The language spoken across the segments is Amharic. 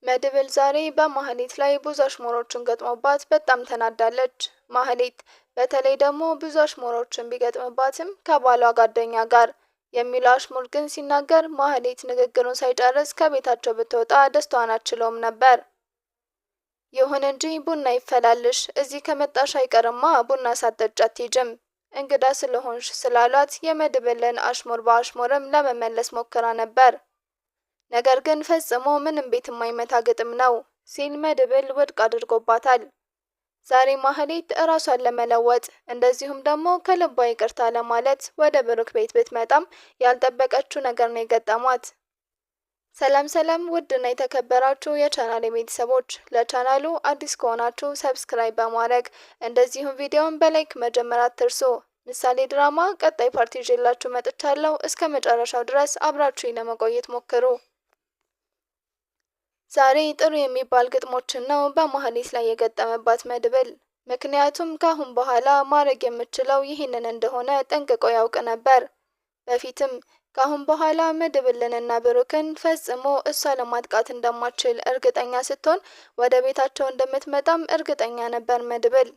መድብል ዛሬ በማህሌት ላይ ብዙ አሽሙሮችን ገጥሞባት በጣም ተናዳለች። ማህሌት በተለይ ደግሞ ብዙ አሽሙሮችን ቢገጥምባትም ከባሏ ጓደኛ ጋር የሚለው አሽሙር ግን ሲናገር ማህሌት ንግግሩን ሳይጨርስ ከቤታቸው ብትወጣ ደስታዋን አትችለውም ነበር። ይሁን እንጂ ቡና ይፈላልሽ፣ እዚህ ከመጣሽ አይቀርማ ቡና ሳትጠጪ አትሄጂም፣ እንግዳ ስለሆንሽ ስላሏት የመድብልን አሽሙር በአሽሙርም ለመመለስ ሞክራ ነበር። ነገር ግን ፈጽሞ ምንም ቤት የማይመታ ግጥም ነው ሲል መድብል ውድቅ አድርጎባታል። ዛሬ ማህሌት እራሷን ለመለወጥ እንደዚሁም ደግሞ ከልቧ ይቅርታ ለማለት ወደ ብሩክ ቤት ብትመጣም ያልጠበቀችው ነገር ነው የገጠሟት። ሰላም ሰላም፣ ውድና የተከበራችሁ የቻናል ቤተሰቦች፣ ለቻናሉ አዲስ ከሆናችሁ subscribe በማድረግ እንደዚሁም ቪዲዮውን በ like መጀመር አትርሱ። ምሳሌ ድራማ ቀጣይ part ይዤላችሁ መጥቻለሁ። እስከ መጨረሻው ድረስ አብራችሁኝ ለመቆየት ሞክሩ። ዛሬ ጥሩ የሚባል ግጥሞችን ነው በማህሌት ላይ የገጠመባት መድብል። ምክንያቱም ካሁን በኋላ ማድረግ የምችለው ይህንን እንደሆነ ጠንቅቆ ያውቅ ነበር። በፊትም ካሁን በኋላ መድብልንና ብሩክን ፈጽሞ እሷ ለማጥቃት እንደማትችል እርግጠኛ ስትሆን ወደ ቤታቸው እንደምትመጣም እርግጠኛ ነበር መድብል።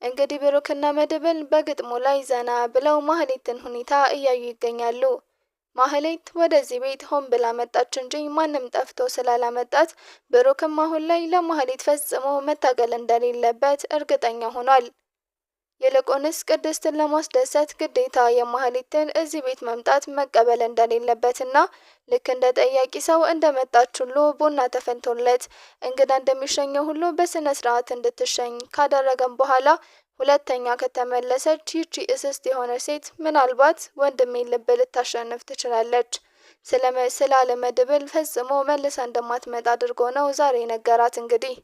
እንግዲህ ብሩክና መድብል በግጥሙ ላይ ዘና ብለው ማህሌትን ሁኔታ እያዩ ይገኛሉ። ማህሌት ወደዚህ ቤት ሆን ብላ መጣች እንጂ ማንም ጠፍቶ ስላላመጣት ብሩክም አሁን ላይ ለማህሌት ፈጽሞ መታገል እንደሌለበት እርግጠኛ ሆኗል። ይልቁንስ ቅድስትን ለማስደሰት ግዴታ የማህሌትን እዚህ ቤት መምጣት መቀበል እንደሌለበትና ልክ እንደ ጠያቂ ሰው እንደመጣች ሁሉ ቡና ተፈልቶለት እንግዳ እንደሚሸኘው ሁሉ በስነ ስርዓት እንድትሸኝ ካደረገም በኋላ ሁለተኛ ከተመለሰች ይቺ እስስት የሆነች ሴት ምናልባት ወንድሜን ልብ ልታሸንፍ ትችላለች ስላለ መድብል ፈጽሞ መልሳ እንደማትመጣ አድርጎ ነው ዛሬ ነገራት። እንግዲህ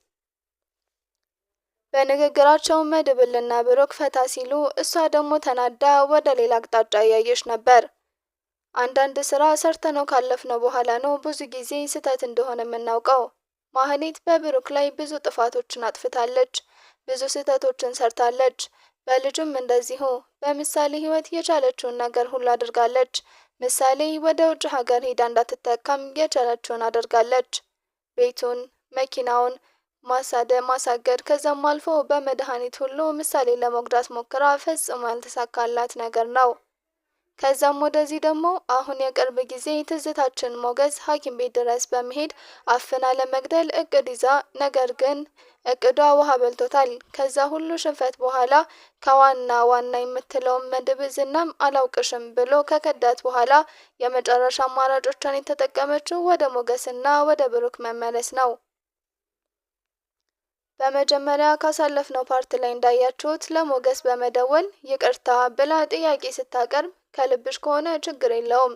በንግግራቸው መድብልና ብሩክ ፈታ ሲሉ እሷ ደግሞ ተናዳ ወደ ሌላ አቅጣጫ እያየች ነበር። አንዳንድ ስራ ሰርተነው ካለፍነው በኋላ ነው ብዙ ጊዜ ስህተት እንደሆነ የምናውቀው። ማህሌት በብሩክ ላይ ብዙ ጥፋቶችን አጥፍታለች። ብዙ ስህተቶችን ሰርታለች። በልጁም እንደዚሁ በምሳሌ ህይወት የቻለችውን ነገር ሁሉ አድርጋለች። ምሳሌ ወደ ውጭ ሀገር ሄዳ እንዳትተካም የቻለችውን አድርጋለች። ቤቱን፣ መኪናውን ማሳገድ ከዛም አልፎ በመድኃኒት ሁሉ ምሳሌ ለመጉዳት ሞክራ ፈጽሞ ያልተሳካላት ነገር ነው። ከዛም ወደዚህ ደግሞ አሁን የቅርብ ጊዜ ትዝታችን ሞገስ ሐኪም ቤት ድረስ በመሄድ አፍና ለመግደል እቅድ ይዛ ነገር ግን እቅዷ ውሃ በልቶታል። ከዛ ሁሉ ሽንፈት በኋላ ከዋና ዋና የምትለውን መድብል ዝናም አላውቅሽም ብሎ ከከዳት በኋላ የመጨረሻ አማራጮቿን የተጠቀመችው ወደ ሞገስና ወደ ብሩክ መመለስ ነው። በመጀመሪያ ካሳለፍነው part ላይ እንዳያችሁት ለሞገስ በመደወል ይቅርታ ብላ ጥያቄ ስታቀርብ ከልብሽ ከሆነ ችግር የለውም፣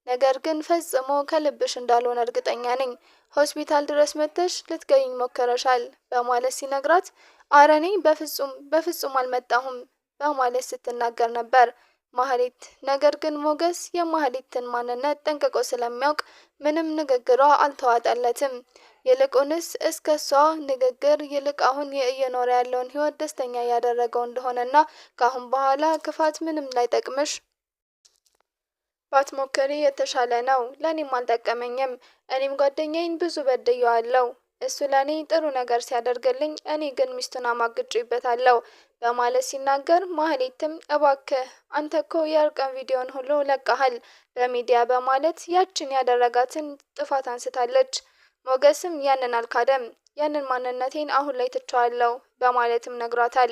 ነገር ግን ፈጽሞ ከልብሽ እንዳልሆነ እርግጠኛ ነኝ፣ ሆስፒታል ድረስ መጥተሽ ልትገይኝ ሞክረሻል በማለት ሲነግራት አረ እኔ በፍጹም በፍጹም አልመጣሁም በማለት ስትናገር ነበር ማህሌት። ነገር ግን ሞገስ የማህሌትን ማንነት ጠንቅቆ ስለሚያውቅ ምንም ንግግሯ አልተዋጠለትም። ይልቁንስ እስከ እሷ ንግግር ይልቅ አሁን እየኖረ ያለውን ህይወት ደስተኛ እያደረገው እንደሆነና ከአሁን በኋላ ክፋት ምንም ላይጠቅምሽ ባትሞክሪ የተሻለ ነው። ለእኔም አልጠቀመኝም። እኔም ጓደኛዬን ብዙ በድየዋለሁ። እሱ ለእኔ ጥሩ ነገር ሲያደርግልኝ እኔ ግን ሚስቱን አማግጬበታለሁ በማለት ሲናገር ማህሌትም እባክህ አንተ እኮ የእርቅን ቪዲዮን ሁሉ ለቀሃል በሚዲያ በማለት ያችን ያደረጋትን ጥፋት አንስታለች። ሞገስም ያንን አልካደም። ያንን ማንነቴን አሁን ላይ ትቼዋለሁ በማለትም ነግሯታል።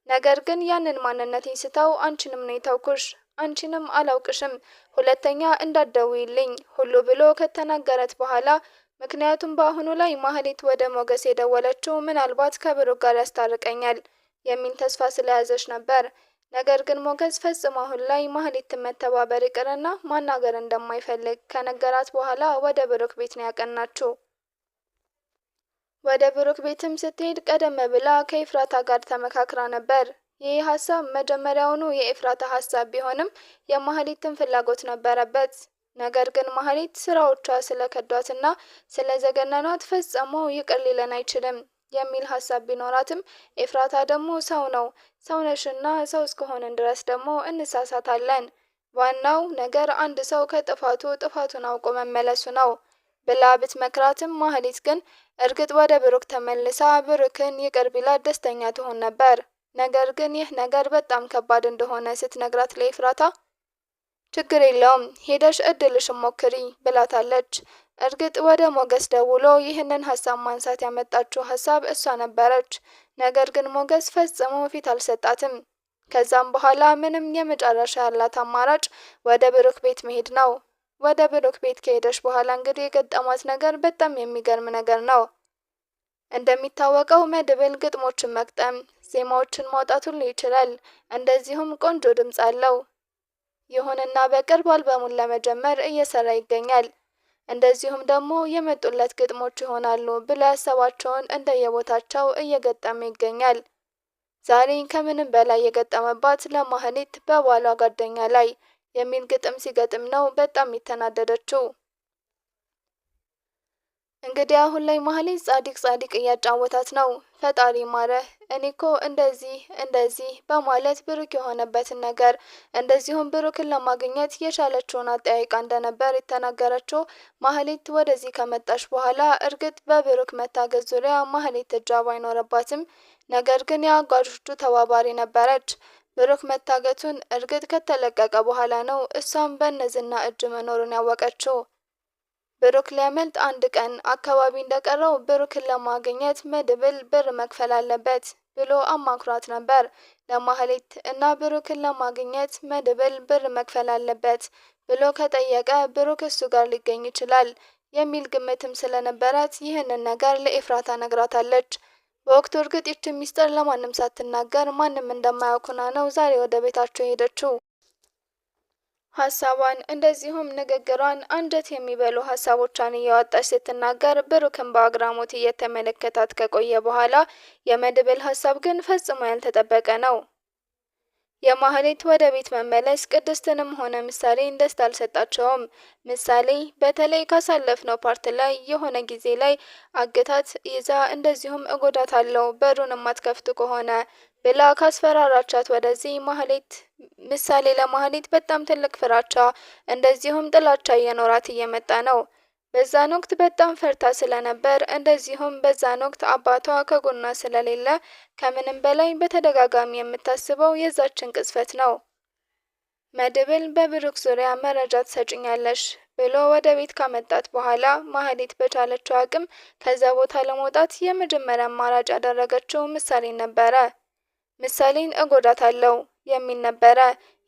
ነገር ግን ያንን ማንነቴን ስተው አንቺንም ነው የተውኩሽ፣ አንቺንም አላውቅሽም፣ ሁለተኛ እንዳትደውይልኝ ሁሉ ብሎ ከተናገረት በኋላ ምክንያቱም በአሁኑ ላይ ማህሌት ወደ ሞገስ የደወለችው ምናልባት ከብሩክ ጋር ያስታርቀኛል የሚል ተስፋ ስለያዘች ነበር። ነገር ግን ሞገስ ፈጽሞ አሁን ላይ ማህሌትን መተባበር ይቅርና ማናገር እንደማይፈልግ ከነገራት በኋላ ወደ ብሩክ ቤት ነው ያቀናችው። ወደ ብሩክ ቤትም ስትሄድ ቀደም ብላ ከኤፍራታ ጋር ተመካክራ ነበር። ይህ ሀሳብ መጀመሪያውኑ የኤፍራታ ሀሳብ ቢሆንም የማህሌትን ፍላጎት ነበረበት። ነገር ግን ማህሌት ስራዎቿ ስለከዷትና ስለዘገነኗት ፈጽሞ ይቅር ሊለን አይችልም የሚል ሀሳብ ቢኖራትም ኤፍራታ ደግሞ ሰው ነው፣ ሰው ነሽና ሰው እስከሆንን ድረስ ደግሞ እንሳሳታለን። ዋናው ነገር አንድ ሰው ከጥፋቱ ጥፋቱን አውቆ መመለሱ ነው። ብላ ብትመክራትም ማህሌት ግን እርግጥ ወደ ብሩክ ተመልሳ ብሩክን ይቅር ቢላት ደስተኛ ትሆን ነበር። ነገር ግን ይህ ነገር በጣም ከባድ እንደሆነ ስትነግራት ለኤፍራታ ችግር የለውም ሄደሽ እድልሽን ሞክሪ ብላታለች። እርግጥ ወደ ሞገስ ደውሎ ይህንን ሀሳብ ማንሳት ያመጣችው ሀሳብ እሷ ነበረች። ነገር ግን ሞገስ ፈጽሞ ፊት አልሰጣትም። ከዛም በኋላ ምንም የመጨረሻ ያላት አማራጭ ወደ ብሩክ ቤት መሄድ ነው። ወደ ብሩክ ቤት ከሄደች በኋላ እንግዲህ የገጠማት ነገር በጣም የሚገርም ነገር ነው። እንደሚታወቀው መድብል ግጥሞችን መግጠም፣ ዜማዎችን ማውጣት ሁሉ ይችላል። እንደዚሁም ቆንጆ ድምፅ አለው። ይሁንና በቅርብ አልበሙን ለመጀመር እየሰራ ይገኛል። እንደዚሁም ደግሞ የመጡለት ግጥሞች ይሆናሉ ብሎ ያሰባቸውን እንደየቦታቸው እየገጠመ ይገኛል። ዛሬ ከምንም በላይ የገጠመባት ለማህሌት በባሏ ጓደኛ ላይ የሚል ግጥም ሲገጥም ነው በጣም የተናደደችው። እንግዲህ አሁን ላይ ማህሌት ጻድቅ ጻድቅ እያጫወታት ነው። ፈጣሪ ማረህ፣ እኔኮ እንደዚህ እንደዚህ በማለት ብሩክ የሆነበትን ነገር እንደዚሁም ብሩክን ለማግኘት የቻለችውን አጠያይቃ እንደነበር የተናገረችው ማህሌት ወደዚህ ከመጣች በኋላ እርግጥ በብሩክ መታገዝ ዙሪያ ማህሌት እጇ ባይኖርባትም ነገር ግን የአጓዦቹ ተባባሪ ነበረች። ብሩክ መታገቱን እርግጥ ከተለቀቀ በኋላ ነው እሷም በእነዝና እጅ መኖሩን ያወቀችው። ብሩክ ሊያመልጥ አንድ ቀን አካባቢ እንደቀረው ብሩክን ለማግኘት መድብል ብር መክፈል አለበት ብሎ አማክሯት ነበር ለማህሌት እና ብሩክን ለማግኘት መድብል ብር መክፈል አለበት ብሎ ከጠየቀ ብሩክ እሱ ጋር ሊገኝ ይችላል የሚል ግምትም ስለነበራት ይህንን ነገር ለኤፍራታ ነግራታለች። በወቅቱ እርግጥ ይችን ሚስጥር ለማንም ሳትናገር ማንም እንደማያውቅ ሆና ነው ዛሬ ወደ ቤታቸው የሄደችው። ሀሳቧን እንደዚሁም ንግግሯን አንጀት የሚበሉ ሀሳቦቿን እያወጣች ስትናገር ብሩክን በአግራሞት እየተመለከታት ከቆየ በኋላ የመድብል ሀሳብ ግን ፈጽሞ ያልተጠበቀ ነው። የማህሌት ወደ ቤት መመለስ ቅድስትንም ሆነ ምሳሌን ደስታ አልሰጣቸውም። ምሳሌ በተለይ ካሳለፍነው part ላይ የሆነ ጊዜ ላይ አግታት ይዛ እንደዚሁም እጎዳታለሁ በሩን የማትከፍቱ ከሆነ ብላ ካስፈራራቻት ወደዚህ ማህሌት ምሳሌ ለማህሌት በጣም ትልቅ ፍራቻ እንደዚሁም ጥላቻ እየኖራት እየመጣ ነው። በዛን ወቅት በጣም ፈርታ ስለነበር እንደዚሁም በዛን ወቅት አባቷ ከጎኗ ስለሌለ ከምንም በላይ በተደጋጋሚ የምታስበው የዛችን ቅጽበት ነው። መድብል በብሩክ ዙሪያ መረጃ ትሰጭኛለሽ ብሎ ወደ ቤት ካመጣት በኋላ ማህሌት በቻለችው አቅም ከዛ ቦታ ለመውጣት የመጀመሪያ አማራጭ ያደረገችው ምሳሌን ነበረ። ምሳሌን እጎዳታለሁ የሚል ነበረ።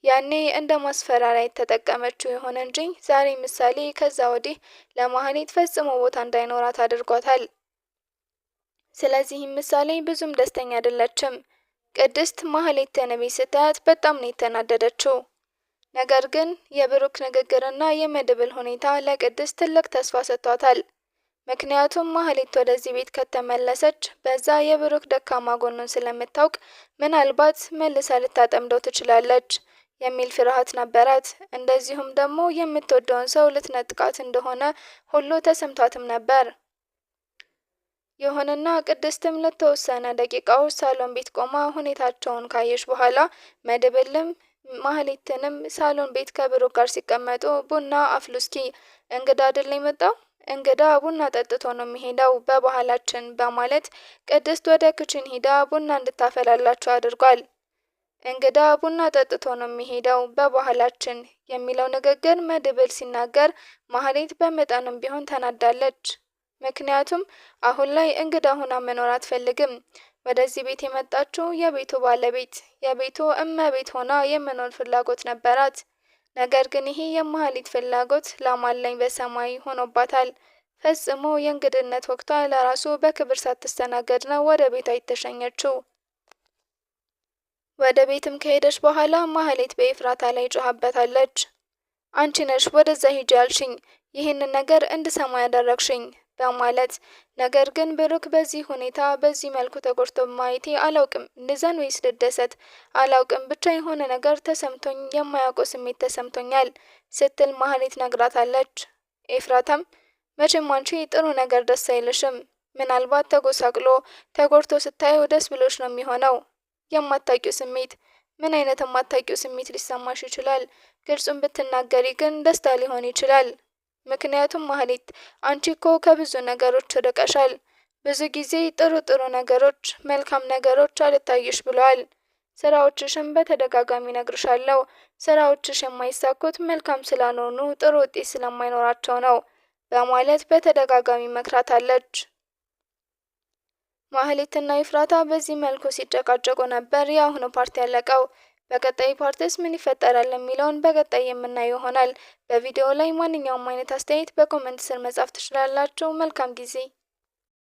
ያኔ እንደ ማስፈራሪያ የተጠቀመችው ይሆን እንጂ ዛሬ ምሳሌ ከዛ ወዲህ ለማህሌት ፈጽሞ ቦታ እንዳይኖራት አድርጓታል። ስለዚህም ምሳሌ ብዙም ደስተኛ አይደለችም። ቅድስት ማህሌትን ቤት ስታያት በጣም ነው የተናደደችው። ነገር ግን የብሩክ ንግግርና የመድብል ሁኔታ ለቅድስት ትልቅ ተስፋ ሰጥቷታል። ምክንያቱም ማህሌት ወደዚህ ቤት ከተመለሰች በዛ የብሩክ ደካማ ጎኑን ስለምታውቅ ምናልባት መልሳ ልታጠምደው ትችላለች የሚል ፍርሃት ነበራት። እንደዚሁም ደግሞ የምትወደውን ሰው ልትነጥቃት እንደሆነ ሁሉ ተሰምቷትም ነበር። ይሁንና ቅድስትም ለተወሰነ ደቂቃዎች ሳሎን ቤት ቆማ ሁኔታቸውን ካየች በኋላ መድብልም ማህሌትንም ሳሎን ቤት ከብሩክ ጋር ሲቀመጡ ቡና አፍሉ እስኪ፣ እንግዳ አይደል የመጣው? እንግዳ ቡና ጠጥቶ ነው የሚሄደው በባህላችን በማለት ቅድስት ወደ kitchen ሂዳ ቡና እንድታፈላላቸው አድርጓል። እንግዳ ቡና ጠጥቶ ነው የሚሄደው በባህላችን የሚለው ንግግር መድብል ሲናገር ማህሌት በመጠኑም ቢሆን ተናዳለች። ምክንያቱም አሁን ላይ እንግዳ ሆና መኖር አትፈልግም። ወደዚህ ቤት የመጣችው የቤቱ ባለቤት የቤቱ እመቤት ሆና የመኖር ፍላጎት ነበራት። ነገር ግን ይሄ የማህሌት ፍላጎት ላም አለኝ በሰማይ ሆኖባታል። ፈጽሞ የእንግድነት ወቅቷ ለራሱ በክብር ሳትስተናገድ ነው ወደ ቤቷ የተሸኘችው። ወደ ቤትም ከሄደች በኋላ ማህሌት በኤፍራታ ላይ ጮኻበታለች። አንቺ ነሽ ወደዛ ሂጂ ያልሽኝ፣ ይህንን ነገር እንድሰማ ያደረግሽኝ በማለት ነገር ግን ብሩክ በዚህ ሁኔታ በዚህ መልኩ ተጎድቶ ማየቴ አላውቅም፣ ልዘን ወይስ ልደሰት አላውቅም፣ ብቻ የሆነ ነገር ተሰምቶኝ የማያውቀው ስሜት ተሰምቶኛል ስትል ማህሌት ነግራታለች። ኤፍራታም መቼም አንቺ ጥሩ ነገር ደስ አይልሽም፣ ምናልባት ተጎሳቅሎ ተጎድቶ ስታየው ደስ ብሎሽ ነው የሚሆነው። የማታውቂው ስሜት ምን አይነት የማታውቂው ስሜት ሊሰማሽ ይችላል? ግልጹን ብትናገሪ ግን ደስታ ሊሆን ይችላል ምክንያቱም ማህሌት አንቺ እኮ ከብዙ ነገሮች ርቀሻል። ብዙ ጊዜ ጥሩ ጥሩ ነገሮች፣ መልካም ነገሮች አልታይሽ ብለዋል። ስራዎችሽን በተደጋጋሚ እነግርሻለሁ። ስራዎችሽ የማይሳኩት መልካም ስላልሆኑ ጥሩ ውጤት ስለማይኖራቸው ነው በማለት በተደጋጋሚ መክራታለች። ማህሌትና ኤፍራታ በዚህ መልኩ ሲጨቃጨቁ ነበር የአሁኑ part ያለቀው። በቀጣይ part ስ ምን ይፈጠራል የሚለውን በቀጣይ የምናየው ይሆናል። በቪዲዮ ላይ ማንኛውም አይነት አስተያየት በ comment ስር መጻፍ ትችላላችሁ። መልካም ጊዜ።